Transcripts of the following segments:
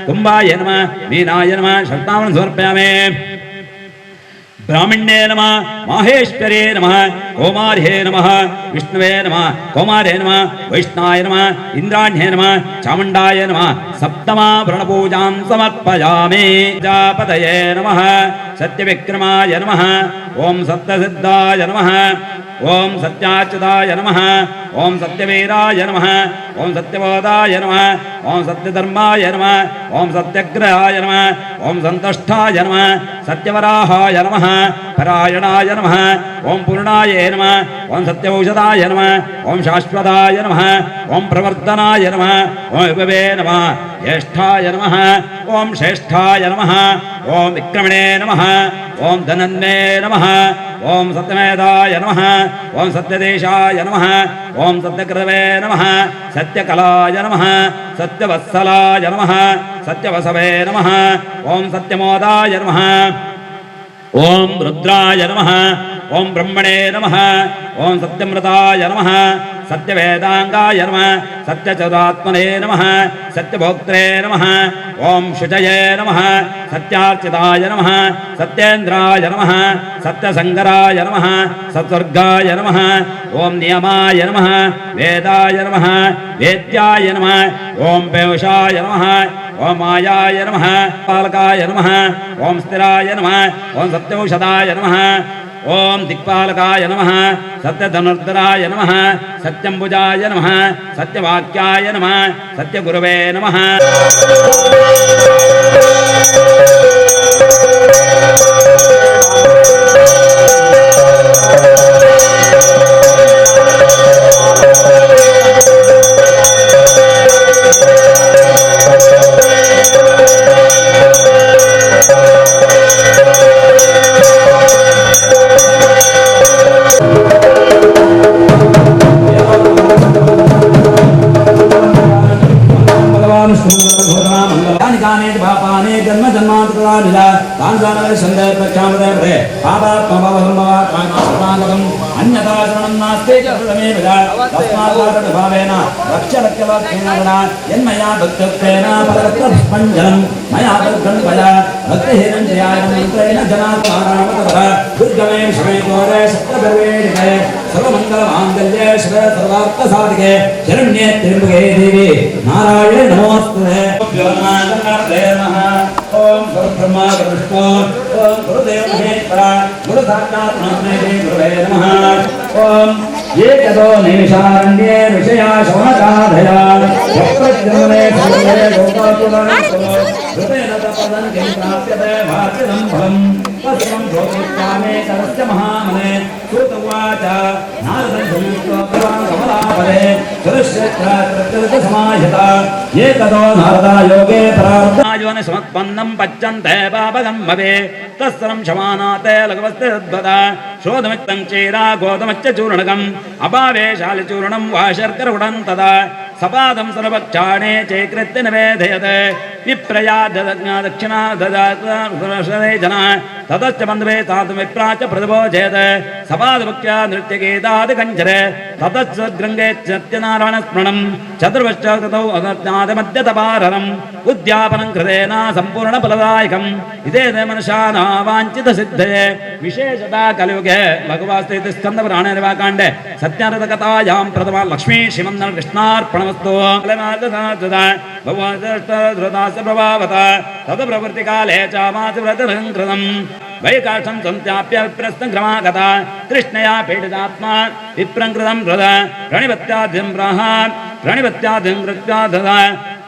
कुंभाय नमः, मीनाय नमः, शतावन समर्पयामि। ब्राह्मण्ये नमः, माहेश्वरे नमः, कौमार्ये नमः, विष्णवे नमः, कौमारे नमः, वैष्णाय नमः, इंद्राण्ये नमः, चामुण्डाय नमः, सप्तमाभरणपूजां समर्पयामि। प्रजापतये नमः, सत्यविक्रमाय नमः, ओम सत्यसिद्धाय नमः, ओम सत्याच्युताय नमः, ओम सत्यवीराय नमः, ओम सत्यबोधाय नमः, ओम सत्यधर्माय नमः, ओम सत्यग्रहाय नमः, ओम संतुष्टाय नमः, सत्यवराहाय नमः, परायणाय नमः, ओम पूर्णाय नमः, ओम सत्यौषधाय नमः, ओम शाश्वताय नमः, ओम प्रवर्तनाय नमः, ओम विभवे नमः, ज्येष्ठाय नमः, ओम श्रेष्ठाय नमः, ओम विक्रमणे नमः, ओम धनन्वे नमः, ओम सत्यमेधाय नमः, ओम सत्यदेशाय नमः, ओम सत्यकृतवे नमः, सत्यकलाय नमः, सत्यवत्सलाय नमः, सत्यवसवे नमः, ओम सत्यमोदाय नमः, ओम रुद्राय नमः, ओम ब्रह्मणे नमः, ओम सत्यमृताय नमः, सत्यवेदांगाय नमः, सत्यचरात्मने नमः, सत्यभोक्त्रे नमः, ओम शुचये नमः, सत्यार्चिताय नमः, सत्येन्द्राय नमः, सत्यसंगराय नमः, सत्स्वर्गाय नमः, ओम नियमाय नमः, वेदाय नमः, वेद्याय नमः, ओम पेवशाय नमः, ओम मायाय नमः, पालकाय नमः, ओम स्थिराय नमः, ओम सत्यौषधाय नमः, ओम दिक्पालकाय नमः, सत्यधनुर्धराय नमः, सत्यंबुजाय नमः, सत्यवाक्याय नमः, सत्यगुरवे नमः। शरण्ये त्र्यंबके देवी नारायण नमोस्तुते। ओम गुरुब्रह्मा गुरुविष्णु ओम गुरुदेव महेश्वर गुरु साक्षात् परब्रह्म गुरुवे नमः। ओम एकतो नैमिषारण्ये ऋषया शौनकादया वक्रजन्मे सर्वे लोकाकुलानि तपदं किं प्राप्यते वार्चितं फलं तस्मं भोगोत्कामे करस्य महामने। सूत उवाच नारदं संयुक्तो भगवान् कमलापदे चतुश्रेष्ठात्रत्यर्थ समाहिता एकतो नारदा योगे परार्धायोनि समुत्पन्नं पच्यन्ते पापकं भवे तस्रं क्षमानाते लघवस्ते तद्वदा शोधमित्तं चीरा गोधमच्च चूर्णकम् अपावे शालिचूर्णं वा शर्करगुडं तदा सपादं सर्वक्षाणे चैकृत्य निवेदयते विप्रया दक्षिणा ददाते जना ततश्च बन्धवे साधु विप्रा च प्रदबोधयत सपादभक्त्या नृत्यगीतादिकञ्चरे ततश्च गृङ्गे सत्यनारायणस्मरणं चतुर्वश्च ततौ अगत्यादमद्यतपाररम् उद्यापनं कृतेन सम्पूर्णफलदायकम् इते मनुषाना वाञ्छितसिद्धये विशेषता कलियुगे भगवास्ते स्कन्दपुराणे निवाकाण्डे सत्यनारायणकथायां प्रथमा लक्ष्मी श्रीमन्दन कृष्णार्पणमस्तु। प्रभावता तत्प्रवृत्तिकाले च मासव्रतं कृतं वैकाष्ठं सन्त्याप्य विप्रस्तङ्क्रमागता कृष्णया पीडितात्मा विप्रं कृतं हृद प्रणिपत्याद्यं प्राह प्रणिपत्यादिं कृत्वा ददा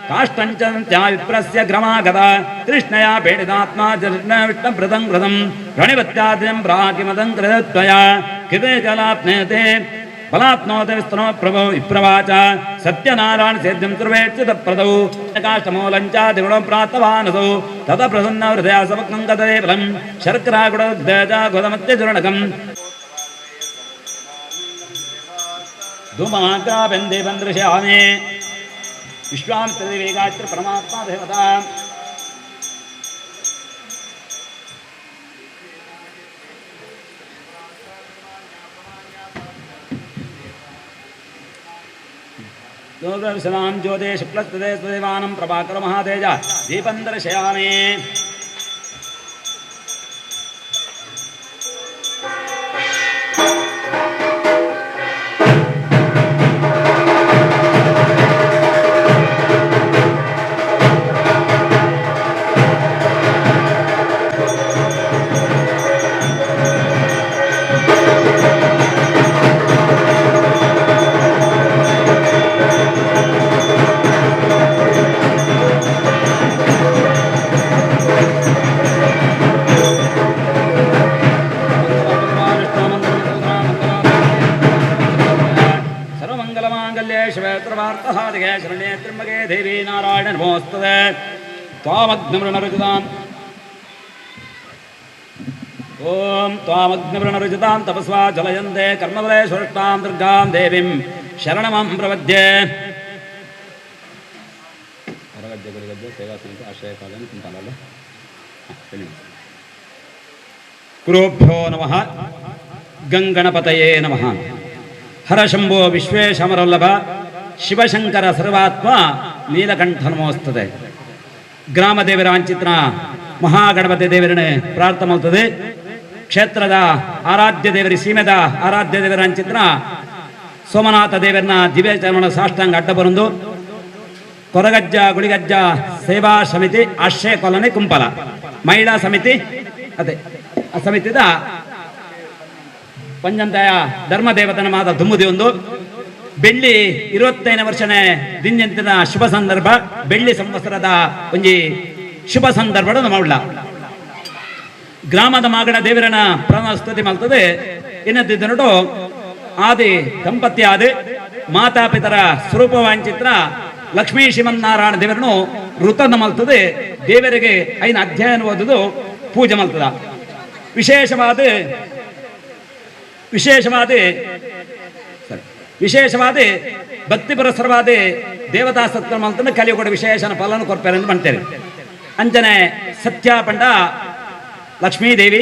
काष्ठञ्चन्त्या विप्रस्य ग्रमागता तृष्णया पीडितात्मा विष्णव्रतं कृतं प्रणिपत्यादिं प्राकिमदं कृतत्वया कृते जलाप्नेते बलात्नोति विस्तनो प्रभो विप्रवाच सत्यनारायण सेद्यं सर्वेक्षितप्रदौ काष्ठमूलं च दिगुणं प्राप्तवानसौ तत प्रसन्न हृदया समग्नं गतरे फलं शर्करागुडोदमत्यचूर्णकम् धूमाग्रापेन्दीपं दृश्यामि विश्वामित्रदेवी गायत्री परमात्मा देवता दूरदर्शनां ज्योते शुक्लस्तदे सुदेवानं प्रभाकर महातेज दीपं दर्शयामि। शरण्ये त्र्यंबके देवी नारायण नमोस्तुते। त्वामग्निवृणरुचितां ॐ त्वामग्निवृणरुचितां तपस्वा जलयन्ते कर्मबले सुरष्टां दुर्गां देवीं शरणमं प्रपद्ये। गुरुभ्यो नमः। गंगणपतये नमः। हर शंभो विश्वेशमरवल्लभ ಶಿವಶಂಕರ ಸರ್ವಾತ್ಮ ನೀಲಕಂಠ ನಮೋಸ್ತದೆ. ಗ್ರಾಮ ದೇವರ ಅಂಚಿತ್ರ ಮಹಾಗಣಪತಿ ದೇವರನ್ನೇ ಪ್ರಾರ್ಥನೆ ಮಾಡ್ತದೆ. ಕ್ಷೇತ್ರದ ಆರಾಧ್ಯ ದೇವರಿ ಸೀಮೆದ ಆರಾಧ್ಯ ದೇವರ ಅಂಚಿತ್ರ ಸೋಮನಾಥ ದೇವರನ್ನ ದಿವ್ಯ ಚರಣ ಸಾಷ್ಟಾಂಗ ಅಡ್ಡ ಬರಂದು ಕೊರಗಜ್ಜ ಗುಳಿಗಜ್ಜ ಸೇವಾ ಸಮಿತಿ ಆಶ್ರಯ ಕಾಲೋನಿ ಕುಂಪಲ ಮಹಿಳಾ ಸಮಿತಿ ಅದೇ ಆ ಸಮಿತಿದ ಪಂಜಂತಾಯ ಧರ್ಮದೇವತನ ಮಾತ ದುಮ್ಮುದಿ ಒಂದು ಬೆಳ್ಳಿ 25ನೇ ವರ್ಷನೇ ದಿಂಜಂತಿನ ಶುಭ ಸಂದರ್ಭ ಬೆಳ್ಳಿ ಸಂವತ್ಸರದ ಒಂಜಿ ಶುಭ ಸಂದರ್ಭ ನಮ್ಮ ಗ್ರಾಮದ ಮಾಗಣ ದೇವರನ ಪ್ರಾಣ ಸ್ತುತಿ ಮಾಡ್ತದೆ. ಇನ್ನದಿದ್ದನುಡು ಆದಿ ದಂಪತಿ ಆದಿ ಮಾತಾಪಿತರ ಸ್ವರೂಪವಾಂಚಿತ್ರ ಲಕ್ಷ್ಮೀ ಶ್ರೀಮನ್ನಾರಾಯಣ ದೇವರನ್ನು ಋತನ ಮಲ್ತದೆ. ದೇವರಿಗೆ ಐನ ಅಧ್ಯಯನ ಓದುದು ಪೂಜೆ ಮಲ್ತದ. ವಿಶೇಷವಾದ ವಿಶೇಷವಾದ ವಿಶೇಷವಾದ ಭಕ್ತಿ ಪರಸ್ಪರವಾದ ದೇವತಾ ಸತ್ಕರ್ಮ ಅಂತಂದ್ರೆ ಕಲಿಯುಗಡ ವಿಶೇಷನ ಫಲನ ಕೊರ್ಪೇರೆ ಅಂತ ಮಾಡ್ತೇವೆ. ಅಂಜನೆ ಸತ್ಯ ಪಂಡ ಲಕ್ಷ್ಮೀದೇವಿ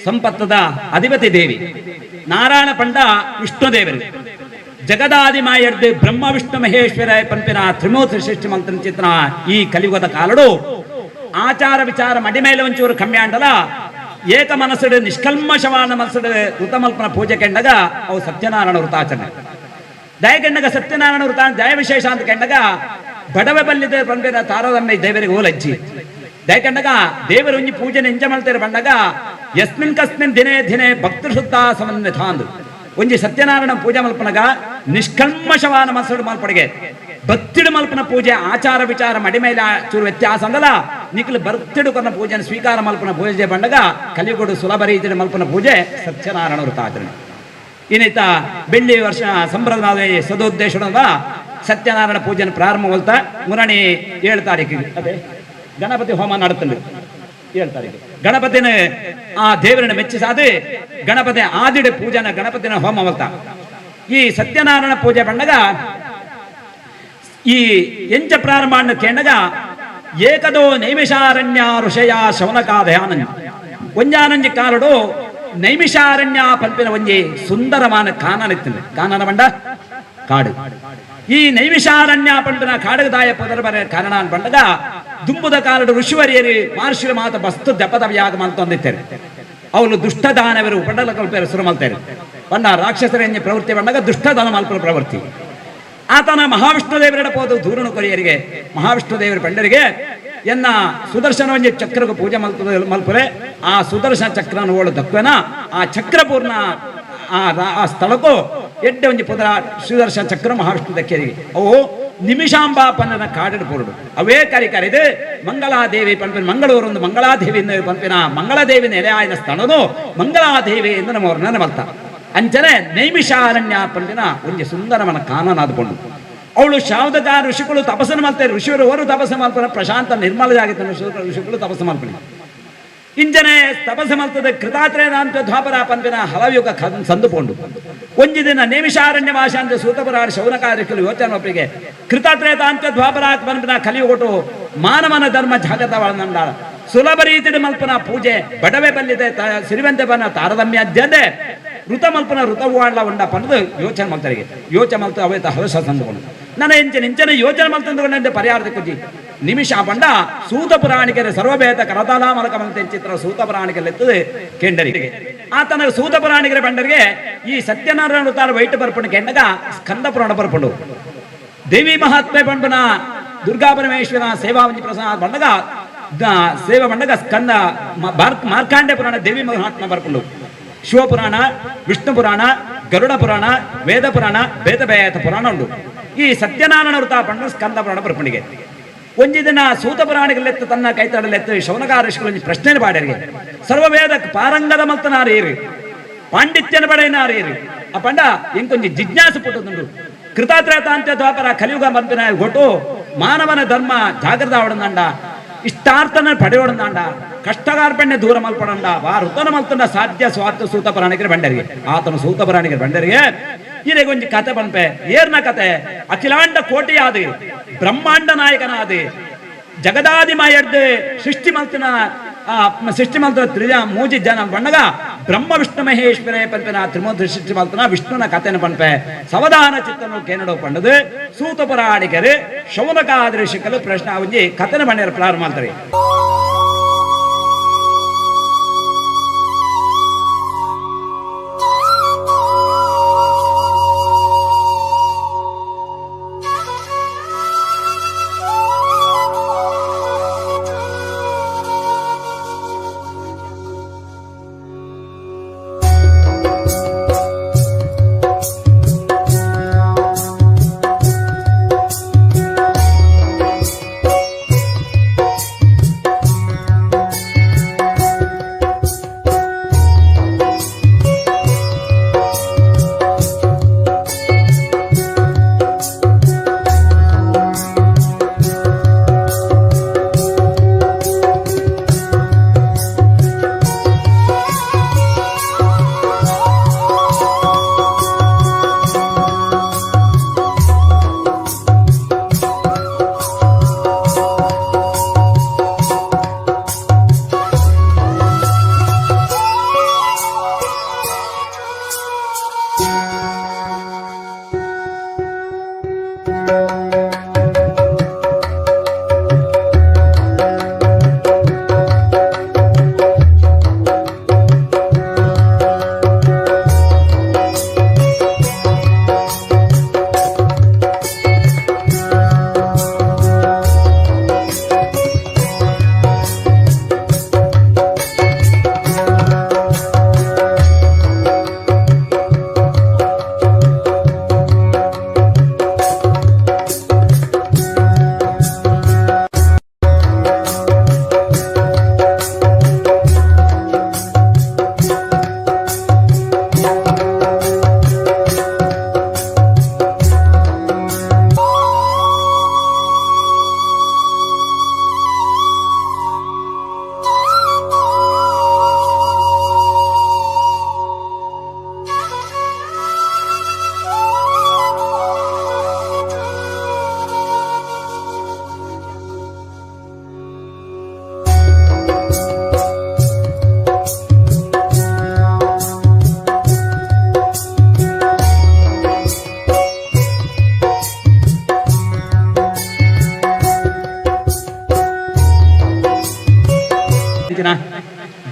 ಸಂಪತ್ತದ ಅಧಿಪತಿ ದೇವಿ, ನಾರಾಯಣ ಪಂಡ ವಿಷ್ಣು ದೇವರು, ಜಗದಾದಿ ಮಾಯರ್ದು ಬ್ರಹ್ಮ ವಿಷ್ಣು ಮಹೇಶ್ವರ ಪಂಪಿನ ತ್ರಿಮೂರ್ತಿ ಸೃಷ್ಟಿ ಮಂತ್ರ ಚಿತ್ರ ಈ ಕಲಿಯುಗದ ಕಾಲಡು ಆಚಾರ ವಿಚಾರ ಮಡಿ ಮೇಲೆ ಒಂಚೂರು ಕಮ್ಯಾಂಡಲ ಏಕ ಮನಸ್ಸುಡು ನಿಷ್ಕಲ್ಮಶವಾನ ಮನಸ್ಸುಡು ಋತಮಲ್ಪನ ಪೂಜೆ ಕೆಂಡಗ ಅವು ಸತ್ಯನಾರಾಯಣ ವೃತಾಚರಣೆ. ದಯಗೆಂಡಗ ಸತ್ಯನಾರಾಯಣ ವೃತ ದಯ ವಿಶೇಷ ಅಂತ ಕೆಂಡಗ ಬಡವೆ ಬಲ್ಲಿದೆ ಪಂಪಿನ ತಾರದಮ್ಮ ದೇವರಿಗೆ ಓಲಜ್ಜಿ ದಯಕಂಡಗ ದೇವರು ಒಂಜಿ ಪೂಜೆ ಎಂಜ ಮಾಡ್ತಾರೆ ಬಂಡಗ ಯಸ್ಮಿನ್ ಕಸ್ಮಿನ್ ದಿನೇ ದಿನೇ ಭಕ್ತರು ಶುದ್ಧ ಸಮನ್ವಿತ ಅಂದು ಒಂಜಿ ಸತ್ಯನಾರಾಯಣ ಪೂಜೆ ಮಲ್ಪನಗ ನಿಷ್ಕಲ್ಮಶವಾನ ಮನಸ್ಸುಡು ಮಲ್ಪಡಿಗೆ ಭಕ್ತಿಡು ಮಲ್ಪನ ಪೂಜೆ ಆಚಾರ ವಿಚಾರ ಮಡಿ ಮೇಲೆ ಚೂರು ವ್ಯತ್ಯಾಸ ಅಂದಲ್ಲ ನಿಖಲು ಭಕ್ತಿಡು ಕೊನ್ನ ಪೂಜೆನ ಸ್ವೀಕಾರ ಮಲ್ಪನ ಪೂಜೆ ಬಂಡಗ ಕಲಿಯುಗಡು ಸುಲಭ ರೀತಿಯ ಮಲ್ಪನ ಪೂಜೆ ಸತ್ಯನಾರಾಯಣ ವೃತಾಚರಣೆ. ಇನ್ನಿತ ಬೆಳ್ಳಿ ವರ್ಷ ಸಂಪ್ರದಾಯ ಸದೋದ್ದೇಶದ ಸತ್ಯನಾರಾಯಣ ಪೂಜೆನ ಪ್ರಾರಂಭ ಹೊಲ್ತಾ ಮುರಣಿ 7 ತಾರೀಕಿಗೆ ಅದೇ ಗಣಪತಿ ಹೋಮ ನಡತಂಡು 7 ತಾರೀಕು ಗಣಪತಿನ ಆ ದೇವರನ್ನ ಮೆಚ್ಚಿಸಾದೆ ಗಣಪತಿ ಆದಿಡೆ ಪೂಜೆನ ಗಣಪತಿನ ಹೋಮ ಹೊಲ್ತಾ ಈ ಸತ್ಯನಾರಾಯಣ ಪೂಜೆ ಬಂಡಗ ಈ ಎಂಚ ಪ್ರಾರಂಭ ಕೇಂಡಗ ಏಕದೋ ನೈಮಿಷಾರಣ್ಯ ಋಷಯ ಶೌನಕಾದಯಾನಂದ ಒಂಜಾನಂಜಿ ಕಾಲಡು ನೈಮಿಷಾರಣ್ಯ ಪಲ್ಪಿನ ಒಂಜಿ ಸುಂದರಮಾನ ಕಾನನ ಇತ್ತು. ಕಾನನ ಬಂಡ ಕಾಡು. ಈ ನೈಮಿಷಾರಣ್ಯ ಪಂಪಿನ ಕಾಡಗದಾಯ ಪದರ ಬರೆ ಕಾರಣ ಬಂಡಗ ದುಂಬುದ ಕಾಲಡು ಋಷಿವರಿಯರಿ ಮಹರ್ಷಿರ ಮಾತ ಬಸ್ತು ದಪದ ಯಾಗ ಮಂತೊಂದಿತ್ತೇನೆ ಅವನು ದುಷ್ಟದಾನವರು ಪಂಡಲ ಕಲ್ಪೇರು ಸುರು ಮಲ್ತೇನೆ ಬಂಡ ರಾಕ್ಷಸರ ಪ್ರವೃತ್ತಿ ಬಂಡಗ ದುಷ್ಟದಾನ ಮಲ್ಪನ ಪ್ರವೃತ್ತಿ ಆತನ ಮಹಾವಿಷ್ಣು ದೇವರ ಪೋದು ದೂರನು ಕೊರಿಯರಿಗೆ ಮಹಾವಿಷ್ಣು ದೇವರ ಪಂಡರಿಗೆ ಎನ್ನ ಸುದರ್ಶನ ಒಂಜಿ ಚಕ್ರಕ್ಕೆ ಪೂಜೆ ಮಲ್ಪುರೆ ಆ ಸುದರ್ಶನ ಚಕ್ರನ ಓಳು ದಕ್ವೆನ ಆ ಚಕ್ರಪೂರ್ಣ ಆ ಆ ಸ್ಥಳಕ್ಕೂ ಎಡ್ಡೆ ಒಂಜಿ ಪುದರ ಶ್ರೀದರ್ಶನ ಚಕ್ರ ಮಹಾವಿಷ್ಣು ದಕ್ಕೆರಿಗೆ ಅವು ನಿಮಿಷಾಂಬಾ ಪನ್ನನ ಕಾಡಡ್ ಪೋರುಡು ಅವೇ ಕರಿ ಕರೆದು ಮಂಗಳಾದೇವಿ ಪನ್ಪಿನ ಮಂಗಳೂರೊಂದು ಮಂಗಳಾದೇವಿ ಪನ್ಪಿನ ಮಂಗಳಾದೇವಿ ನೆಲೆಯಾಯಿನ ಸ್ಥಳನು ಮಂಗಳಾದೇವಿ ಎಂದು ನಮ್ಮ ವರ್ಣನೆ ಮಲ್ತ ಅಂಚನೆ ನೈಮಿಷಾರಣ್ಯ ಪನ್ಪಿನ ಒಂಜಿ ಸುಂದರವನ ಕಾನನಾದ ಪೊಂಡು ಅವಳು ಶಾವದಕ ಋಷಿಗಳು ತಪಸ್ಸನ್ನು ಮಾಡ್ತಾರೆ ಋಷಿಯವರು ಅವರು ತಪಸ್ಸು ಮಲ್ಪನ ಪ್ರಶಾಂತ ನಿರ್ಮಲ ಜಾಗಿತ್ತ ಋಷಿಗಳು ತಪಸ್ಸು ಮಲ್ಪನಿ ಇಂಜನೆ ತಪಸ್ಸು ಮಲ್ತದ ಕೃತಾತ್ರೇನಾಂತ ದ್ವಾಪರ ಪನ್ಪಿನ ಹಲವ್ಯುಗ ಸಂದುಪೊಂಡು ಒಂಜಿ ದಿನ ನೇಮಿಷಾರಣ್ಯ ಭಾಷಾಂತ ಸೂತಪುರಾಣ ಶೌನಕಾರ್ಯಕ್ಕಲು ಯೋಚನೆ ಒಪ್ಪಿಗೆ ಕೃತಾತ್ರೇತಾಂತ ದ್ವಾಪರ ಪನ್ಪಿನ ಕಲಿಯುಗೊಟ್ಟು ಮಾನವನ ಧರ್ಮ ಜಾಗೃತವಾದ ಸುಲಭ ರೀತಿಯ ಮಲ್ಪನ ಪೂಜೆ ಬಡವೆ ಬಲ್ಲಿದೆ ಸಿರಿವಂತೆ ಬನ್ನ ತಾರತಮ್ಯ ಅದ್ಯಂದೆ ಋತ ಮಲ್ಪನ ಋತವಾಡ್ಲ ಉಂಡ ಪನ್ನದು ಯೋಚನೆ ಮಲ್ತರಿಗೆ ಯೋಚನೆ ಮಲ್ತ ಅವೇತ ಹವಸ ತಂದುಕೊಂಡು ನನ್ನ ಇಂಚಿನ ಇಂಚನೆ ಯೋಚನೆ ಮಲ್ತಂದುಕೊಂಡೆ ಪರಿಹಾರದ ಕುಜಿ ನಿಮಿಷ ಪಂಡ ಸೂತ ಪುರಾಣಿಕರ ಸರ್ವಭೇದ ಕರತಾಲ ಮಲಕಮಂತೆ ಚಿತ್ರ ಸೂತ ಪುರಾಣಿಕರೆತ್ತದೆ ಕೆಂಡರಿಗೆ ಆತನ ಸೂತ ಪುರಾಣಿಕರ ಬಂಡರಿಗೆ ಈ ಸತ್ಯನಾರಾಯಣ ವೃತಾರ ವೈಟ್ ಬರ್ಪುಂಡು ಕೆಂಡಗ ಸ್ಕಂದ ಪುರಾಣ ಬರ್ಪುಂಡು ದೇವಿ ಮಹಾತ್ಮೆ ಪಂಪನ ದುರ್ಗಾ ಪರಮೇಶ್ವರ ಸೇವಾ ಒಂಜಿ ಪ್ರಸಾದ ಬಂಡಗ ಸೇವಾ ಬಂಡಗ ಸ್ಕಂದ ಮಾರ್ಕಾಂಡೆ ಪುರಾಣ ದೇವಿ ಮಹಾತ್ಮ ಬರ್ಪುಂಡು ಶಿವಪುರಾಣ ವಿಷ್ಣು ಪುರಾಣ ಗರುಡ ಪುರಾಣ ವೇದ ಪುರಾಣ ಬೇದ ಬೇತ ಪುರಾಣ ಉಂಡು ಈ ಸತ್ಯನಾರಾಯಣ ವೃತ ಪಂಡ ಸ್ಕಂದ ಪುರಾಣ ಬರ್ಪುಂಡಿಗೆ ಒಂಜಿ ದಿನ ಸೂತ ಪುರಾಣಿಗಳೆತ್ತು ತನ್ನ ಕೈತಡಲೆತ್ತು ಶೌನಕಾರ ಋಷಿಗಳು ಪ್ರಶ್ನೆ ಪಾಡ್ಯರಿಗೆ ಸರ್ವವೇದ ಪಾರಂಗದ ಮಲ್ತನಾರೇರು ಪಾಂಡಿತ್ಯನ ಪಡೆಯನಾರೇರು ಆ ಪಂಡ ಇಂಕೊಂಜಿ ಜಿಜ್ಞಾಸು ಪುಟ್ಟದುಂಡು ಕೃತಾತ್ರೇತಾಂತ್ಯ ದ್ವಾಪರ ಕಲಿಯುಗ ಮಂಪಿನ ಗೊಟ್ಟು ಮಾನವನ ಧರ್ಮ ಜಾಗೃತ ಅವಡಂದಂಡ ಇಷ್ಟಾರ್ಥನ ಪಡೆಯೋಡಂದಾಂಡ ಕಷ್ಟಗಾರ್ಪಣ್ಯ ದೂರ ಮಲ್ಪಡಂಡ ವಾ ಋತನ ಮಲ್ತನ ಸಾಧ್ಯ ಸ್ವಾರ್ಥ ಸೂತ ಪುರಾಣಿಕರ ಬಂಡರಿಗೆ ಆತನ ಸೂತ ಪುರಾಣಿಕರ ಬಂಡರಿಗೆ ಇದೇ ಕತೆ ಪನ್ಪೆ ಏರ್ನ ಕತೆ ಅಖಿಲಾಂಡ ಕೋಟಿಯಾದ ಬ್ರಹ್ಮಾಂಡ ನಾಯಕನಾದ ಜಗದಾದಿ ಮಾಯಡ್ದು ಸೃಷ್ಟಿ ಮಲ್ತನ ಸೃಷ್ಟಿ ಮಲ್ತನ ತ್ರಿಜ ಮೂಜಿ ಜನ ಬಣ್ಣಗ ಬ್ರಹ್ಮ ವಿಷ್ಣು ಮಹೇಶ್ವರೇ ಪನ್ಪೆನ ತ್ರಿಮೂರ್ತಿ ಸೃಷ್ಟಿ ಮಲ್ತನ ವಿಷ್ಣುನ ಕತೆನ ಪನ್ಪೆ ಸವಧಾನ ಚಿತ್ತನು ಕೇನಡೋ ಪಂಡದು ಸೂತ ಪುರಾಣಿಕರು ಶೌನಕಾದಿ ಋಷಿಕಲು ಪ್ರಶ್ನೆ ಒಂಜಿ ಕತೆನ ಬಣ್ಣ ಪ್ರಾರಂಭ ಮಾಡ್ತಾರೆ.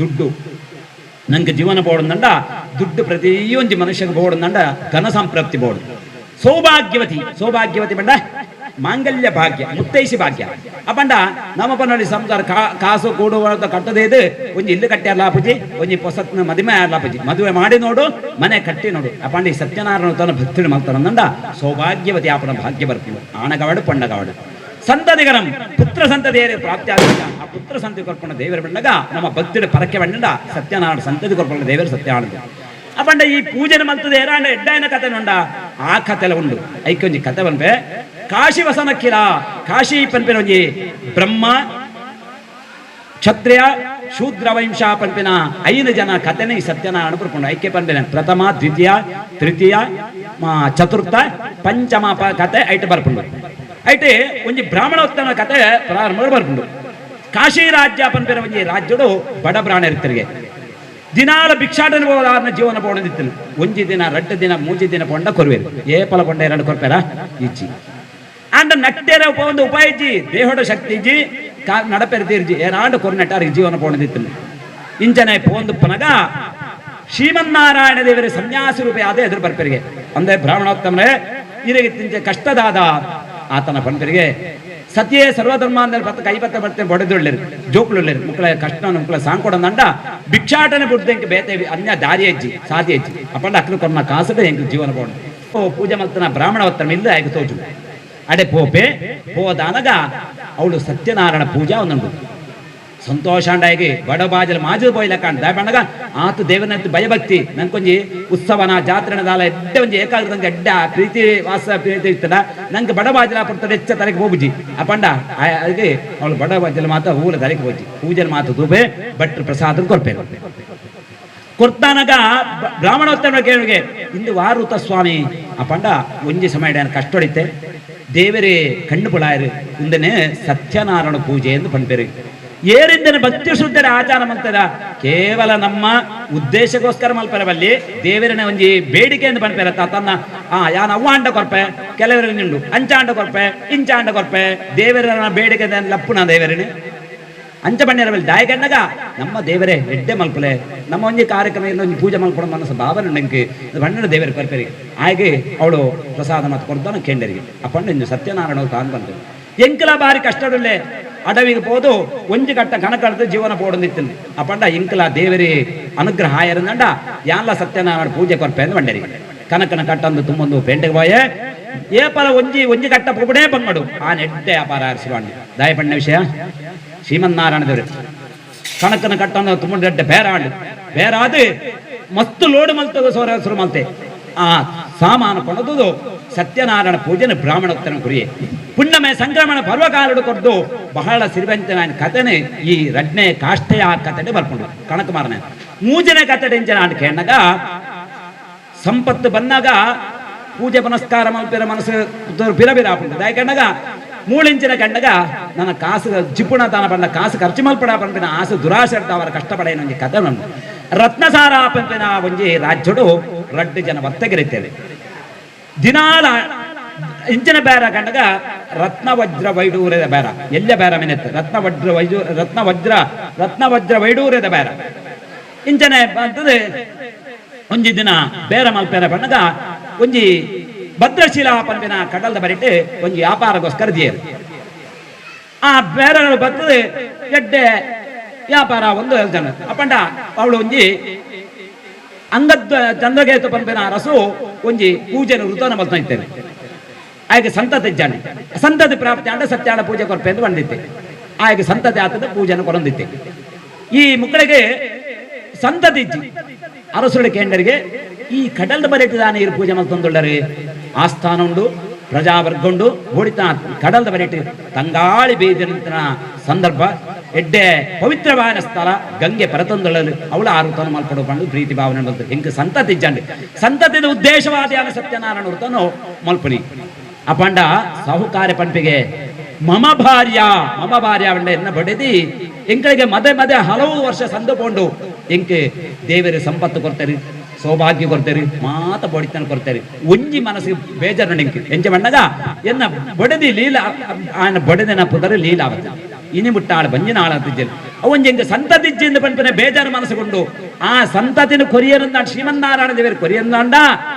ದುಡ್ಡು ನಂಗೆ ಜೀವನ ಬೋಡಂದಂಡ ದುಡ್ಡು ಪ್ರತಿಯೊಂದು ಮನುಷ್ಯಗೆ ಬೋಡಂದಂಡ ಧನ ಸಂಪ್ರಾಪ್ತಿ ಬೋಡು. ಸೌಭಾಗ್ಯವತಿ ಸೌಭಾಗ್ಯವತಿ ಬಂಡ ಮಾಂಗಲ್ಯ ಭಾಗ್ಯ ಮುತ್ತೈಸಿ ಭಾಗ್ಯ ಅಪಂಡ ನಮ್ಮ ಪನ್ನೊಳಿ ಸಂಸಾರ ಕಾಸು ಕೂಡುವ ಕಟ್ಟದೇದು ಒಂಜಿ ಇಲ್ಲು ಕಟ್ಟಿ ಪೂಜಿ ಒಂಜಿ ಪೊಸತ್ನ ಮದುವೆ ಆರ್ಲಾಪುಜಿ ಮದುವೆ ಮಾಡಿ ನೋಡು ಮನೆ ಕಟ್ಟಿ ನೋಡು ಅಪಂಡ ಈ ಸತ್ಯನಾರಾಯಣ ತನ್ನ ಭಕ್ತಿಡು ಮಲ್ತಾನಂದ ಸೌಭಾಗ್ಯವತಿ ಆಪನ ಭಾಗ್ಯ ಬರ್ತೀವಿ ಆಣಗವಾಡು ಪಣ್ಣಗವಾಡು ಸಂತತಿಗರಂ ಪುತ್ರ ಸಂತತಿಯರೇ ಪ್ರಾಪ್ತಿ ಆದ ಆ ಪುತ್ರ ಸಂತತಿ ಕೊರ್ಪಣ ದೇವರ ಬಂಡಗ ನಮ್ಮ ಭಕ್ತಿಡು ಪರಕೆ ಬಂಡ ಸತ್ಯನಾರಾಯಣ ಸಂತತಿ ಕೊರ್ಪಣ ದೇವರು ಸತ್ಯನಾರಾಯಣ ಅಪಂಡ ಈ ಪೂಜೆ ಮಲ್ತದೆ ಏರಾಂಡ ಎಡ್ಡಾಯನ ಕತೆ ನೊಂಡ ಆ ಕತೆಲ ಉಂಡು ಐಕೊಂಜಿ ಕತೆ ಬಂಪೆ ಕಾಶಿ ವಸನಕ್ಕಿಲ ಕಾಶಿ ಪನ್ಪಿನ ಒಂಜಿ ಬ್ರಹ್ಮ ಕ್ಷತ್ರಿಯ ಶೂದ್ರ ವಂಶ ಪನ್ಪಿನ ಐದು ಜನ ಕತೆನೆ ಈ ಸತ್ಯನಾರಾಯಣ ಪರ್ಕೊಂಡು ಐಕ್ಯ ಪನ್ಪಿನ ಪ್ರಥಮ ದ್ವಿತೀಯ ತೃತೀಯ ಚತುರ್ಥ ಪಂಚಮ ಕತೆ ಐಟ್ ಬರ್ಪುಂಡು ಐಟೆ ಒಂಜಿ ಬ್ರಾಹ್ಮಣೋತ್ತಮ ಕತೆ ಪ್ರಾರಂಭ ಬರ್ಪುಂಡು ಕಾಶಿ ರಾಜ್ಯ ಪನ್ಪಿನ ಒಂಜಿ ರಾಜ್ಯಡು ಬಡ ಬ್ರಾಹ್ಮಣರಿಗೆ ದಿನಾಲ ಭಿಕ್ಷಾಟನೆ ಹೋದಾರನ ಜೀವನ ಪೋಣದಿತ್ತು ಒಂಜಿ ದಿನ ರಡ್ಡು ದಿನ ಮೂಜಿ ದಿನ ಪೊಂಡ ಕೊರುವೇರು ಏ ಪಲ ಪೊಂಡ ಎರಡು ಕೊರ್ಪೇರ ಇಚ್ಚಿ ಅಂಡ ನಟ್ಟೆರ ಒಂದು ಉಪಾಯ ಇಜ್ಜಿ ದೇಹದ ಶಕ್ತಿ ಇಜ್ಜಿ ಕಾ ನಡಪೆರ ತೀರ್ಜಿ ಏನಾಂಡ ಕೊರ್ನೆಟ್ಟಾರಿಗೆ ಜೀವನ ಪೋಣದಿತ್ತು ಇಂಚನೆ ಪೋಂದು ಪನಗ ಶ್ರೀಮನ್ನಾರಾಯಣ ದೇವರ ಸನ್ಯಾಸಿ ರೂಪೆ ಆದ ಎದುರು ಬರ್ಪೆರಿಗೆ ಅಂದ್ರೆ ಬ್ರಾಹ್ಮಣೋತ್ತಮರೇ ಇರಗೆ ತಿಂಚೆ ಕಷ್ಟದಾದ ಆತನ ಪಂಪರಿಗೆ ಸತಿಯೇ ಸರ್ವಧರ್ಮ ಅಂದ್ರೆ ಪತ್ತ ಕೈಪತ್ತ ಬರ್ತೇನೆ ಬೊಡೆದುಳ್ಳಿರು ಜೋಕ್ಳುಳ್ಳಿರು ಮುಕ್ಕಳ ಕಷ್ಟ ಮುಕ್ಕಳ ಸಾಂಕೊಡಂದಂಡ ಭಿಕ್ಷಾಟನೆ ಬುಡ್ದಂಗೆ ಬೇತೆ ಅನ್ಯ ದಾರಿ ಹೆಜ್ಜಿ ಸಾದಿ ಹೆಜ್ಜಿ ಅಪ್ಪಂಡ ಅಕ್ಲು ಕೊನ್ನ ಕಾಸದ ಹೆಂಗ್ ಜೀವನ ಪೋಣ ಓ ಪೂಜೆ ಮಲ್ತನ ಬ್ರಾಹ್ಮಣ ಒತ್ತಮ ಇಲ್ಲ ಆಯ್ತು ತೋಜು ಅಡೆ ಪೋಪೆ ಪೋದಾನಗ ಅವಳು ಸತ್ಯನಾರಾಯಣ ಪೂಜಾ ಒಂದುಂಡು ಸಂತೋಷಾಂಡಾಗಿ ಬಡ ಬಾಜಲ ಮಾಜು ಪೋಯ್ಲ ಕಾಣ್ ದಾಯಪಣ್ಣಗ ಆತು ದೇವನಂತ ಭಯಭಕ್ತಿ ನಂಕೊಂಜಿ ಉತ್ಸವನ ಜಾತ್ರೆನ ದಾಲ ಎಡ್ಡೆ ಒಂಜಿ ಏಕಾಗ್ರದಂಗೆ ಎಡ್ಡ ಪ್ರೀತಿ ವಾಸ ಪ್ರೀತಿ ಇರ್ತದ ನಂಗೆ ಬಡ ಬಾಜಲ ಪಡ್ತದೆ ಹೆಚ್ಚ ತಲೆಗೆ ಹೋಗುಜಿ ಅಪಂಡ ಅದಕ್ಕೆ ಅವಳು ಬಡ ಬಾಜಲ ಮಾತ ಹೂಲ ತಲೆಗೆ ಹೋಜಿ ಪೂಜೆ ಮಾತು ತೂಬೆ ಭಟ್ರು ಪ್ರಸಾದ ಕೊರ್ಪೆ ಕೊರ್ತಾನಗ ಬ್ರಾಹ್ಮಣೋತ್ತಮ ಕೇಳಿಗೆ ಇಂದು ವಾರುತ ಸ್ವಾಮಿ ಅಪಂಡ ಒಂಜಿ ಸಮಯ ಕಷ್ಟೊಡಿತೆ ದೇವರೇ ಕಣ್ಣು ಪುಳಾಯರು ಇಂದನೆ ಸತ್ಯನಾರಾಯಣ ಪೂಜೆ ಎಂದು ಪಂಪೆರು ಏರಿಂದನೆ ಭಕ್ತಿ ಶುದ್ಧರ ಆಚಾರ ಮಂತದ ಕೇವಲ ನಮ್ಮ ಉದ್ದೇಶಕ್ಕೋಸ್ಕರ ಮಲ್ಪರವಲ್ಲಿ ದೇವರನ ಒಂಜಿ ಬೇಡಿಕೆ ಎಂದು ಪನ್ಪೆರ ತನ್ನ ಆ ಯಾನ್ ಅವ್ವಾಂಡ ಕೊರ್ಪೆ ಕೆಲವರು ನಿಂಡು ಅಂಚಾಂಡ ಕೊರ್ಪೆ ಇಂಚಾಂಡ ಕೊರ್ಪೆ ದೇವರನ ಬೇಡಿಕೆ ಲಪ್ಪುನ ದೇವರನೆ ಅಂಚ ಬಣ್ಣಿರವಲ್ಲಿ ದಾಯಕಣ್ಣಗ ನಮ್ಮ ದೇವರೇ ಎಡ್ಡೆ ಮಲ್ಪಲೆ ನಮ್ಮ ಒಂಜಿ ಕಾರ್ಯಕ್ರಮ ಒಂಜಿ ಪೂಜೆ ಮಲ್ಪಡ ಮನಸ್ಸು ಭಾವನೆ ನಂಗೆ ಬಣ್ಣನ ದೇವರ ಕೊರ್ಪೆರಿಗೆ ಹಾಗೆ ಅವಳು ಪ್ರಸಾದ ಮತ್ತು ಕೊಡ್ತಾನ ಕೇಂಡರಿಗೆ ಆ ಪಣ್ಣ ಇಂದು ಸತ್ಯನಾರಾಯಣ ತಾನು ಬಂತು ಎಂಕಲ ಬಾರಿ ಕಷ್ಟಡುಳ್ಳೆ ಅಡವಿಗೆ ಪೋದು ಒಂಜಿ ಕಟ್ಟ ಕಣಕಡ್ದು ಜೀವನ ಪೋಡೊಂದಿತ್ತು ಆ ಪಂಡ ಎಂಕಲ ದೇವರೇ ಅನುಗ್ರಹ ಆಯರಂದಂಡ ಯಾನ್ಲ ಸತ್ಯನಾರಾಯಣ ಪೂಜೆ ಕೊರ್ಪೆ ಅಂದ್ ಬಂಡರಿಗೆ ಕನಕನ ಕಟ್ಟಂದು ತುಂಬೊಂದು ಪೇಂಟೆಗೆ ಬಾಯೆ ಏಪಲ ಒಂಜಿ ಒಂಜಿ ಕಟ್ಟ ಪೋಪಡೇ ಬಂಗಡು ಆ ನೆಡ್ಡೆ ಅಪಾರ ಆರಿಸಿರುವಂಡಿ ದಾಯಪಣ್ಣ ವಿಷಯ ಶ್ರೀಮನ್ನಾರಾಯಣ ದೇವರು ಕಣಕನ ಕಟ್ಟಂದು ತುಂಬ ದೊಡ್ಡ ಬೇರಾಂಡು ಬೇರಾದು ಮಸ್ತು ಲೋಡು ಮಲ್ತದ ಸೋರ ಸುರು ಮಲ್ತೆ ಆ ಸಾಮಾನು ಕೊಣದುದು ಸತ್ಯನಾರಾಯಣ ಪೂಜೆನ ಬ್ರಾಹ್ಮಣೋತ್ತನ ಗುರಿಯೇ ಪುಣ್ಯಮಯ ಸಂಕ್ರಮಣ ಪರ್ವಕಾಲಡು ಕೊದ್ದು ಬಹಳ ಸಿರಿವಂತನ ಕಥೆನೆ ಈ ರಡ್ನೆ ಕಾಷ್ಟೆಯ ಕಥೆನೆ ಬರ್ಕೊಂಡು ಕಣಕ ಮಾರನೆ ಮೂಜನೆ ಕಥೆ ಇಂಚನ ಆಂಡ್ ಕೇಣ್ಣಗ ಸಂಪತ್ತು ಬಂದಾಗ ಪೂಜೆ ಪುನಸ್ಕಾರ ಮಲ್ಪಿರ ಮನಸ್ಸು ಬಿರ ಬಿರ ಆಪುಂಡು ದಾಯಕಣ್ಣಗ ಮೂಳಿಂಚಿನ ಕಂಡಗ ನನ್ನ ಕಾಸು ಜಿಪುಣ ತಾನ ಬಂದ ಕಾಸು ಖರ್ಚು ಮಲ್ಪಡ ಪಂಪಿನ ಆಸೆ ದುರಾಸೆ ಅವರ ಕಷ್ಟಪಡೆಯ ಒಂಜಿ ಕಥೆ ನಂದು ರತ್ನಸಾರ ಪಂಪಿನ ಒಂಜಿ ರಾಜ್ಯಡು ರಡ್ಡು ಜನ ವರ್ತಕರಿದ್ದೇವೆ ದಿನಾಲ ಇಂಚಿನ ಬೇರ ಕಂಡಗ ರತ್ನವಜ್ರ ವೈಡೂರ್ಯದ ಬೇರ ಎಲ್ಲ ಬೇರ ಮೆನೆತ್ತು ರತ್ನವಜ್ರ ವೈಜು ರತ್ನವಜ್ರ ರತ್ನವಜ್ರ ವೈಡೂರ್ಯದ ಬೇರ ಇಂಚನೆ ಬಂತದೆ ಒಂಜಿ ದಿನ ಬೇರ ಮಲ್ಪೇರ ಬಣ್ಣಗ ಒಂಜಿ ಭದ್ರಶಿಲಾ ಪಂಪಿನ ಕಡಲ್ದ ಬರಿಟ್ಟು ಒಂಜಿ ವ್ಯಾಪಾರಕ್ಕೋಸ್ಕರ ದಿಯರು ಆ ಬೇರೆಗಳು ಬರ್ತದೆ ಎಡ್ಡೆ ವ್ಯಾಪಾರ ಒಂದು ಹೇಳ್ತಾನೆ ಅಪ್ಪಂಡ ಅವಳು ಒಂಜಿ ಅಂಗದ ಚಂದ್ರಕೇತು ಪಂಪಿನ ಅರಸು ಒಂಜಿ ಪೂಜೆನ ವೃತನ ಮಲ್ತಾ ಇದ್ದೇನೆ ಆಯ್ಕೆ ಸಂತತಿ ಜಾನೆ ಸಂತತಿ ಪ್ರಾಪ್ತಿ ಆಂಡ ಸತ್ಯಾಣ ಪೂಜೆ ಕೊರ್ಪೆ ಎಂದು ಬಂದಿತ್ತೆ ಆಯ್ಕೆ ಸಂತತಿ ಆತದ ಪೂಜೆನ ಕೊರಂದಿತ್ತೆ ಈ ಮಕ್ಕಳಿಗೆ ಸಂತತಿ ಇಜ್ಜಿ ಅರಸುಳ ಕೇಂದ್ರಿಗೆ ಈ ಕಡಲ್ದ ಬರೆಟ್ಟು ಇರು ಪೂಜೆ ಮಲ್ತೊಂದುಳ್ಳರು ಆಸ್ಥಾನ ಉಂಡು ಪ್ರಜಾವರ್ಗ ಉಂಡು ಓಡಿತ ಕಡಲ್ದ ಬರೆಟ್ಟು ತಂಗಾಳಿ ಬೀದಿನ ಸಂದರ್ಭ ಎಡ್ಡೆ ಪವಿತ್ರವಾದ ಸ್ಥಳ ಗಂಗೆ ಪರತಂದೊಳ್ಳಲು ಅವಳ ಆರುತನ ಮಲ್ಪಡು ಪಂಡು ಪ್ರೀತಿ ಭಾವನೆ ಬಂತು ಹಿಂಗೆ ಸಂತತಿ ಇಜ್ಜಂಡು ಸಂತತಿದ ಉದ್ದೇಶವಾದ ಸತ್ಯನಾರಾಯಣ ವೃತನು ಮಲ್ಪನಿ ಅಪಂಡ ಸಾಹುಕಾರ ಪಂಪಿಗೆ ಮಮ ಭಾರ್ಯ ಮಮ ಭಾರ್ಯ ಅವಳ ಎನ್ನ ಬಡೆದಿ ಎಂಕಳಿಗೆ ಮದೆ ಮದೆ ಹಲವು ವರ್ಷ ಸಂದು ಎಂಕೆ ದೇವರು ಸಂಪತ್ತು ಕೊಡ್ತಾರೆ ಸೌಭಾಗ್ಯ ಕೊಡ್ತಾರೆ ಮಾತ ಬಡಿತನ ಕೊಡ್ತಾರೆ ಒಂಜಿ ಮನಸ್ಸಿಗೆ ಬೇಜಾರು ಎಂಕೆ ಎಂಚ ಬಣ್ಣಗ ಎನ್ನ ಬಡದಿ ಲೀಲಾ ಆನ ಬಡದಿನ ಪುದರ ಲೀಲಾವತಿ ಇನಿ ಮುಟ್ಟಾಳ ಬಂಜಿನ ಆಳತ್ತಿಜ್ಜಲ್ ಅವೊಂಜಿ ಎಂಕೆ ಸಂತತಿಜ್ಜಿಂದ ಪನ್ಪನೆ ಬೇಜಾರು ಮನಸ್ಸುಕೊಂಡು ಆ ಸಂತತಿನ ಕೊರಿಯರಂದ ಶ್ರೀಮನ್ನಾರಾಯಣ ದೇವರು ಕೊರಿಯಂದಾಂಡ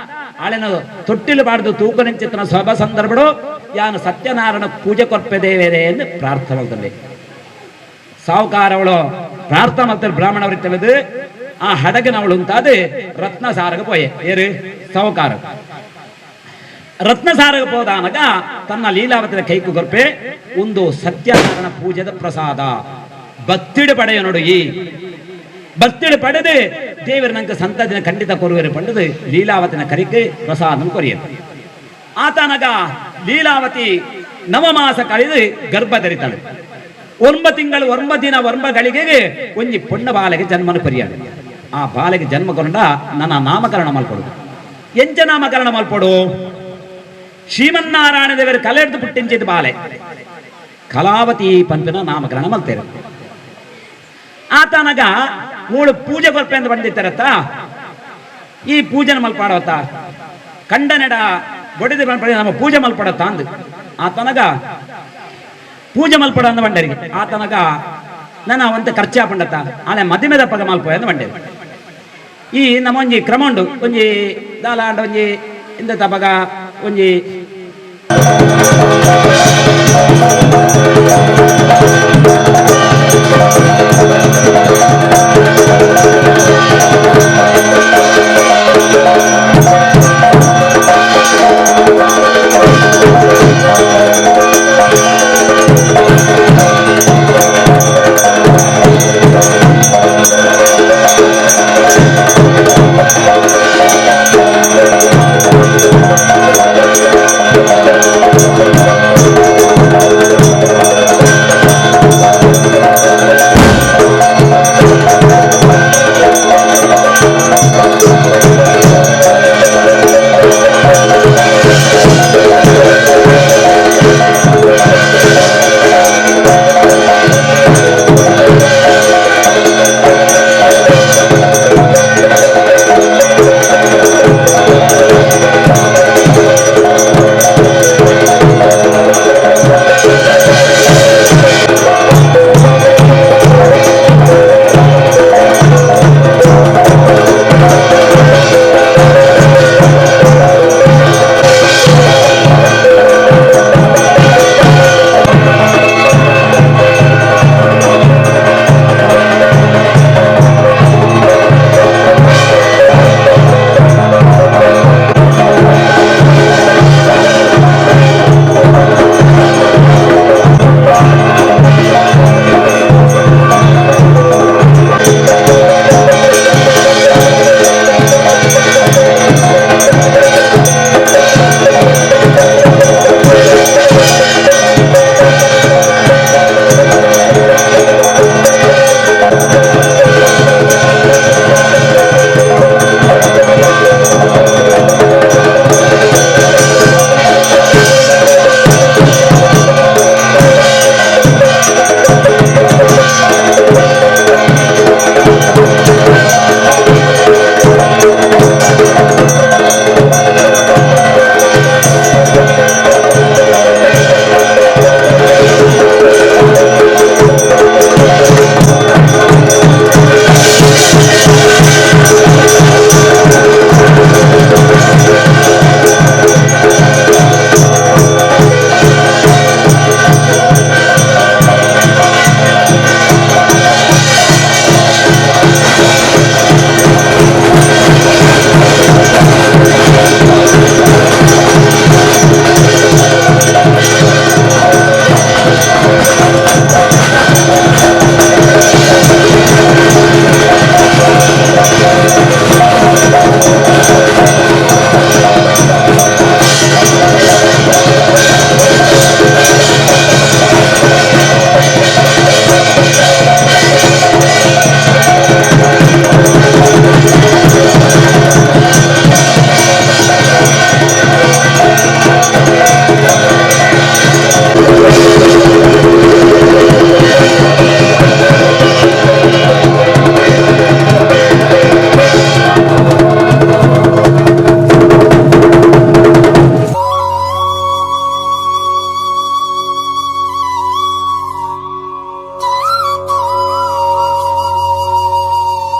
ಆಳೆನ ತೊಟ್ಟಿಲು ಬಾಡ್ದು ತೂಕನಿಂಚಿತನ ಸಭಾ ಸಂದರ್ಭಡು ಯಾನು ಸತ್ಯನಾರಾಯಣ ಪೂಜೆ ಕೊರ್ಪೆ ದೇವೇರೆ ಎಂದು ಪ್ರಾರ್ಥನೆ ಮಾಡ್ತದೆ. ಸಾಹುಕಾರವಳು ಪ್ರಾರ್ಥನೆ ಮಾಡ್ತಾರೆ ಬ್ರಾಹ್ಮಣವರಿಗೆ ತಿಳಿದು ಆ ಹಡಗನವಳು ಅಂತಾದ ರತ್ನ ಸಾರಗ ಪೋಯೆ ಏರು ಸಾಹುಕಾರ ರತ್ನ ಸಾರಗ ಪೋದಾನಗ ತನ್ನ ಲೀಲಾವತಿನ ಕೈಕು ಕೊರ್ಪೆ ಒಂದು ಸತ್ಯನಾರಾಯಣ ಪೂಜೆದ ಪ್ರಸಾದ ಭಕ್ತಿಡು ಪಡೆಯ ನೋಡು. ಈ ಭಕ್ತಿಡು ಪಡೆದು ದೇವರ ನಂಗೆ ಸಂತತಿನ ಖಂಡಿತ ಕೊರುವೆರು ಪಂಡದು ಲೀಲಾವತಿನ ಕರಿಕೆ ಪ್ರಸಾದಂ ಕೊರಿಯದು. ಆತನಗ ಲೀಲಾವತಿ ನವಮಾಸ ಕಳೆದು ಗರ್ಭ ಧರಿತಾಳೆ. ಒಂಬ ತಿಂಗಳು ಒಂಬ ದಿನ ಒಂಬ ಗಳಿಗೆಗೆ ಒಂಜಿ ಪೊಣ್ಣ ಬಾಲೆಗೆ ಜನ್ಮನು ಪರಿಯಾಡು. ಆ ಬಾಲೆಗೆ ಜನ್ಮ ಕೊಂಡ ನನ್ನ ನಾಮಕರಣ ಮಲ್ಪಡು. ಎಂಚ ನಾಮಕರಣ ಮಲ್ಪಡು? ಶ್ರೀಮನ್ನಾರಾಯಣ ದೇವರು ಕಲೆಡ್ದು ಪುಟ್ಟಿಂಚಿದ ಬಾಲೆ ಕಲಾವತಿ ಪಂಪಿನ ನಾಮಕರಣ ಮಲ್ತೇವೆ. ಆತನಗ ಮೂಳು ಪೂಜೆ ಕೊರ್ಪೆ ಅಂತ ಬಂದಿತ್ತಾರತ್ತ ಈ ಪೂಜೆನ ಮಲ್ಪಾಡವತ್ತ ಕಂಡನೆಡ ಬೊಡೆದು ಪಂಪಡೆ ನಮ್ಮ ಪೂಜೆ ಮಲ್ಪಡತ್ತ ಅಂದು ಆತನಗ ಪೂಜೆ ಮಲ್ಪಡ ಅಂದ ಬಂಡರಿಗೆ ಆತನಗ ನನ್ನ ಒಂತ ಖರ್ಚಾಪಂಡತ್ತ ಆನೆ ಮದಿಮೆದ ಪಗ ಮಲ್ಪೋಯ ಅಂದ ಬಂಡೇರು. ಈ ನಮ್ಮ ಒಂಜಿ ಕ್ರಮ ಉಂಡು ಒಂಜಿ ದಾಲಾಂಡ ಒಂಜಿ ಇಂದ ತಪಗ ಒಂಜಿ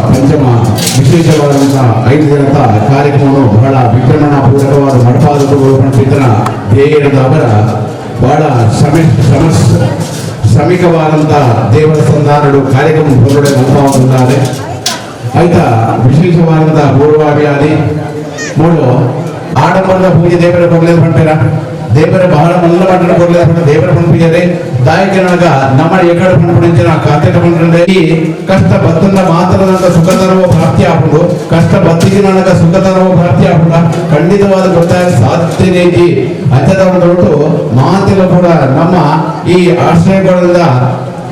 ಪಂಚಮ ವಿಶೇಷವಾದಂತಹ 5 ದಿನದ ಕಾರ್ಯಕ್ರಮವನ್ನು ಬಹಳ ವಿಜೃಂಭಣಾಪೂರ್ವಕವಾದ ಮಡಪಾದಗಳು ಪಂಪಿತನ ಧ್ಯೇಯದ ಅವರ ಬಹಳ ಶ್ರಮಿಕವಾದಂತಹ ದೇವರ ಸಂಧಾನಗಳು ಕಾರ್ಯಕ್ರಮ ಹೊರಗಡೆ ಮಲ್ಪಾವುತ್ತಿದ್ದಾರೆ. ಆಯ್ತಾ, ವಿಶೇಷವಾದಂತಹ ಪೂರ್ವಾಭಿಯಾದಿ ಮೂಳು ಆಡಂಬರದ ಪೂಜೆ ದೇವರ ಕೊಡ್లేదు ಪಂಪೇರ. ದೇವರ ಬಹಳ ಮಲ್ಲ ಮಟ್ಟದ ಕೊಡ್లేదు ಪಂಡ ದೇವರ ಪಂಪಿಯರೆ ದಾಯಕನಗ ನಮ್ಮ ಎಕಡ ಪಂಪುಣಿಂಚಿನ ಕಾರ್ತಿಕ ಪಂಪುಂಡೆ. ಈ ಕಷ್ಟ ಬತ್ತನ್ನ ಮಾತ್ರ ಸುಖತರವ ಪ್ರಾಪ್ತಿ ಆಪುಂಡು. ಕಷ್ಟ ಬತ್ತಿಗೆ ನನಗ ಸುಖತರವ ಪ್ರಾಪ್ತಿ ಆಪುಂಡ ಖಂಡಿತವಾದ ಗೊತ್ತಾಗ ಸಾಧ್ಯನೇ. ಅಂಚದ ದೊಡ್ಡ ಮಾತಿನ ಕೂಡ ನಮ್ಮ ಈ ಆಶ್ರಯಗಳಿಂದ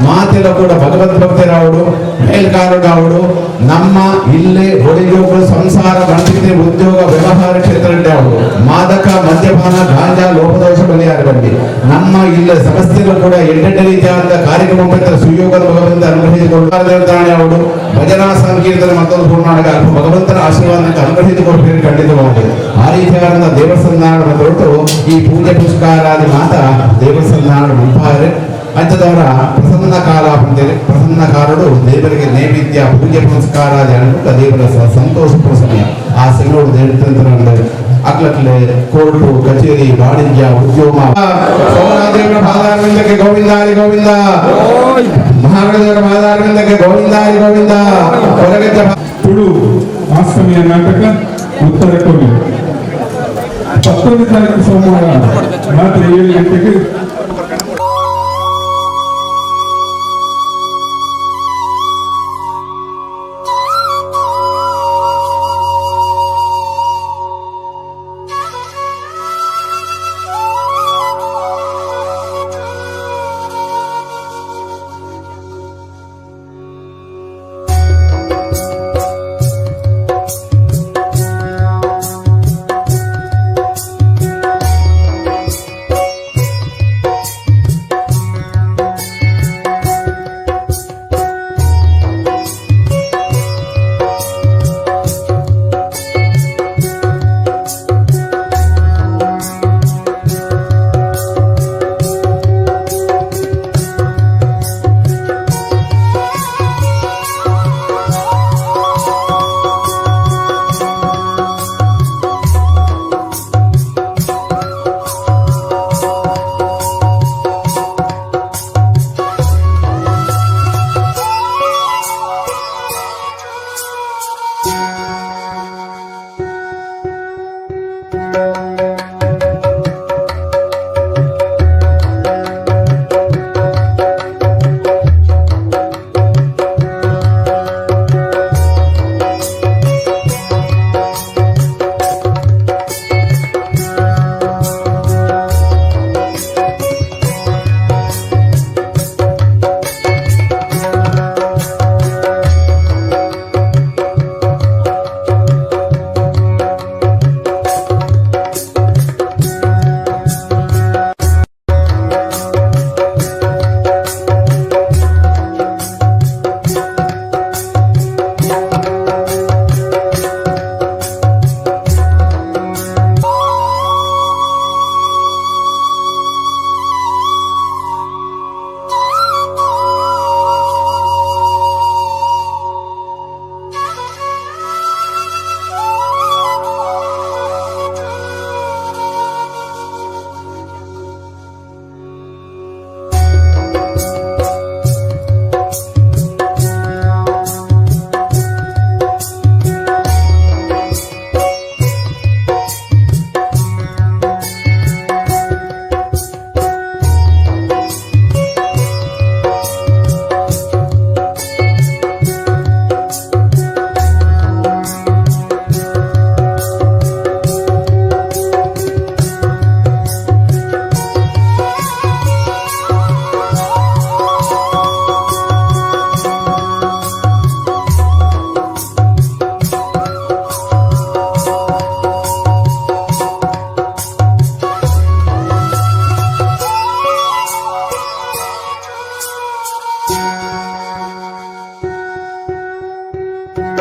ಮಾತಿನ ಕೂಡ ಭಗವದ್ ಭಕ್ತರಾವಡು, ಮೇಲ್ಕಾರರಾವಡು. ನಮ್ಮ ಇಲ್ಲೇ ಒಳಿಜೋಗ ಸಂಸಾರ ಬಂದಿದ್ದೆ ಉದ್ಯೋಗ ವ್ಯವಹಾರ ಕ್ಷೇತ್ರ ಮಾದಕ ಮದ್ಯಪಾನ ಗಾಂಜಾ ಲೋಪದೋಷ ಬಲಿಯಾರ ಬಂದಿ. ನಮ್ಮ ಇಲ್ಲ ಸಮಸ್ಯೆಗಳು ಕೂಡ ಎಂಟೆಂಟು ರೀತಿಯಾದ ಕಾರ್ಯಕ್ರಮ ಸುಯೋಗದ ಭಗವಂತ ಅನುಗ್ರಹಿಸಿಕೊಳ್ಳಾರೆ ಅವರು. ಭಜನಾ ಸಂಕೀರ್ತನೆ ಮತ್ತೊಂದು ಪೂರ್ಣಾಗ ಭಗವಂತನ ಆಶೀರ್ವಾದ ಅನುಗ್ರಹಿಸಿಕೊಡ್ಬೇಕು ಖಂಡಿತವಾಗಿ. ಆ ರೀತಿಯಾದ ದೇವಸ್ಥಾನ ಹೊರಟು ಈ ಪೂಜೆ ಪುಷ್ಕಾರಾದಿ ಮಾತ ದೇವಸ್ಥಾನ ಮುಂಪಾರೆ ಅಂಥದವರ ಪ್ರಸನ್ನ ಕಾಲ ಅಂತೇಳಿ ಪ್ರಸನ್ನ ಕಾಲಡು ದೇವರಿಗೆ ನೈವೇದ್ಯ ಪೂಜೆ ಪುನಸ್ಕಾರ ಅನ್ಬಿಟ್ಟು ದೇವರ ಸಂತೋಷ ಸಮಯ. ಆ ಸಮಯಡು ದೇವತಂತ್ರ ಅಕ್ಲಕ್ಲೆ ಕೋರ್ಟು ಕಚೇರಿ ವಾಣಿಜ್ಯ ಉದ್ಯಮ ಸೋಮನಾಥೇವರ ಪಾದಾರವಿಂದಕ್ಕೆ ಗೋವಿಂದ ಹರಿ ಗೋವಿಂದ, ಮಹಾಗಣದೇವರ ಪಾದಾರವಿಂದಕ್ಕೆ ಗೋವಿಂದ ಹರಿ ಗೋವಿಂದ. ಹೊರಗಜ್ಜ ತುಳು ಆಸ್ತಮಿಯ ನಾಟಕ ಉತ್ತರ ಕೋವಿ 19 ತಾರೀಕು ಸೋಮವಾರ ರಾತ್ರಿ 7 ಗಂಟೆಗೆ.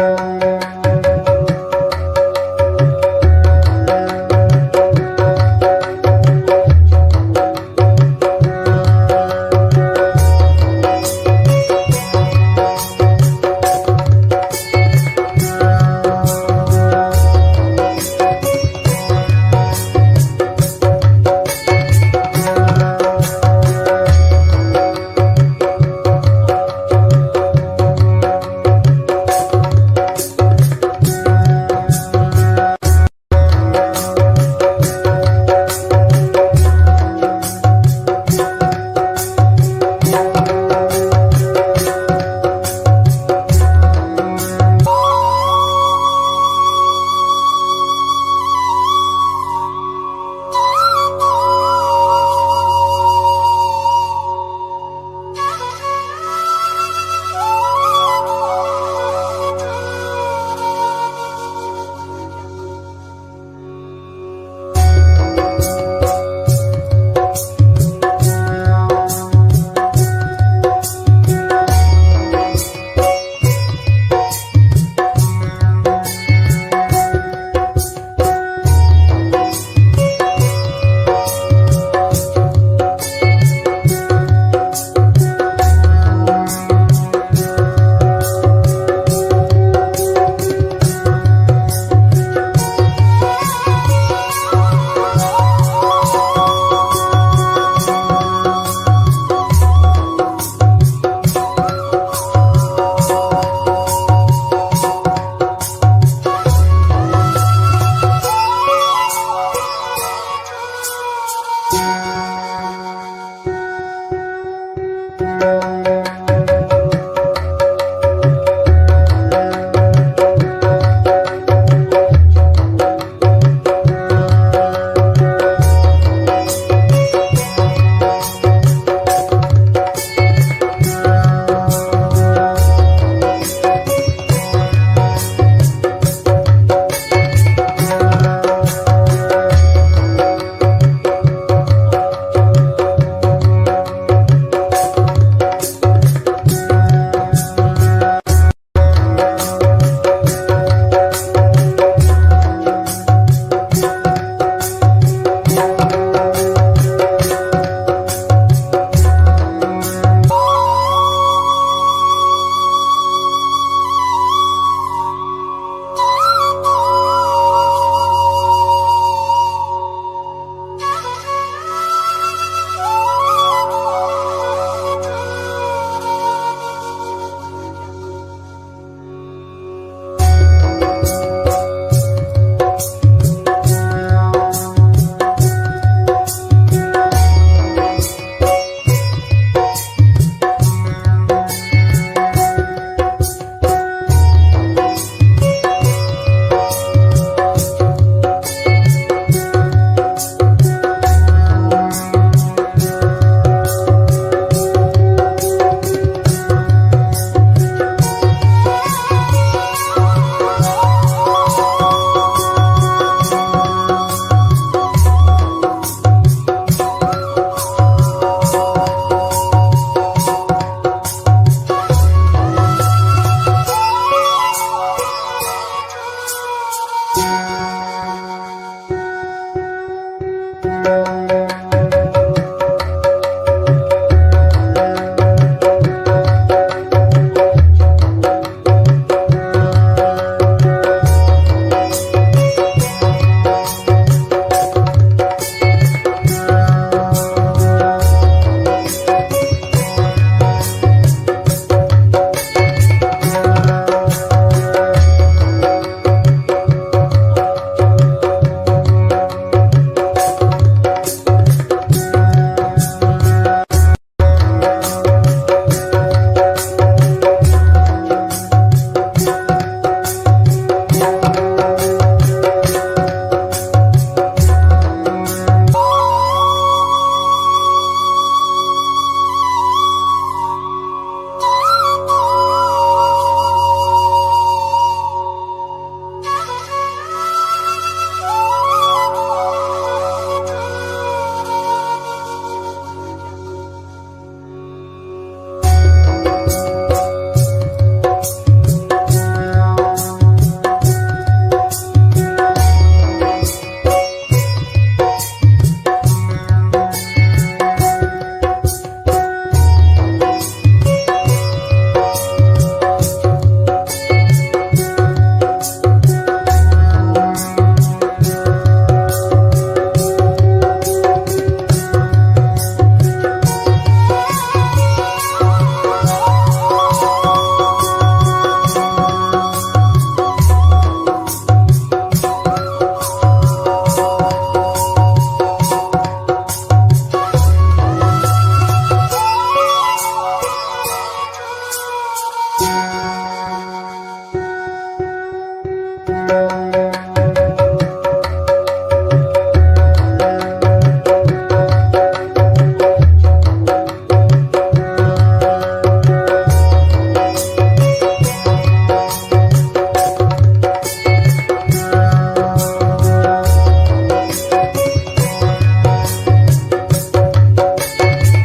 Thank.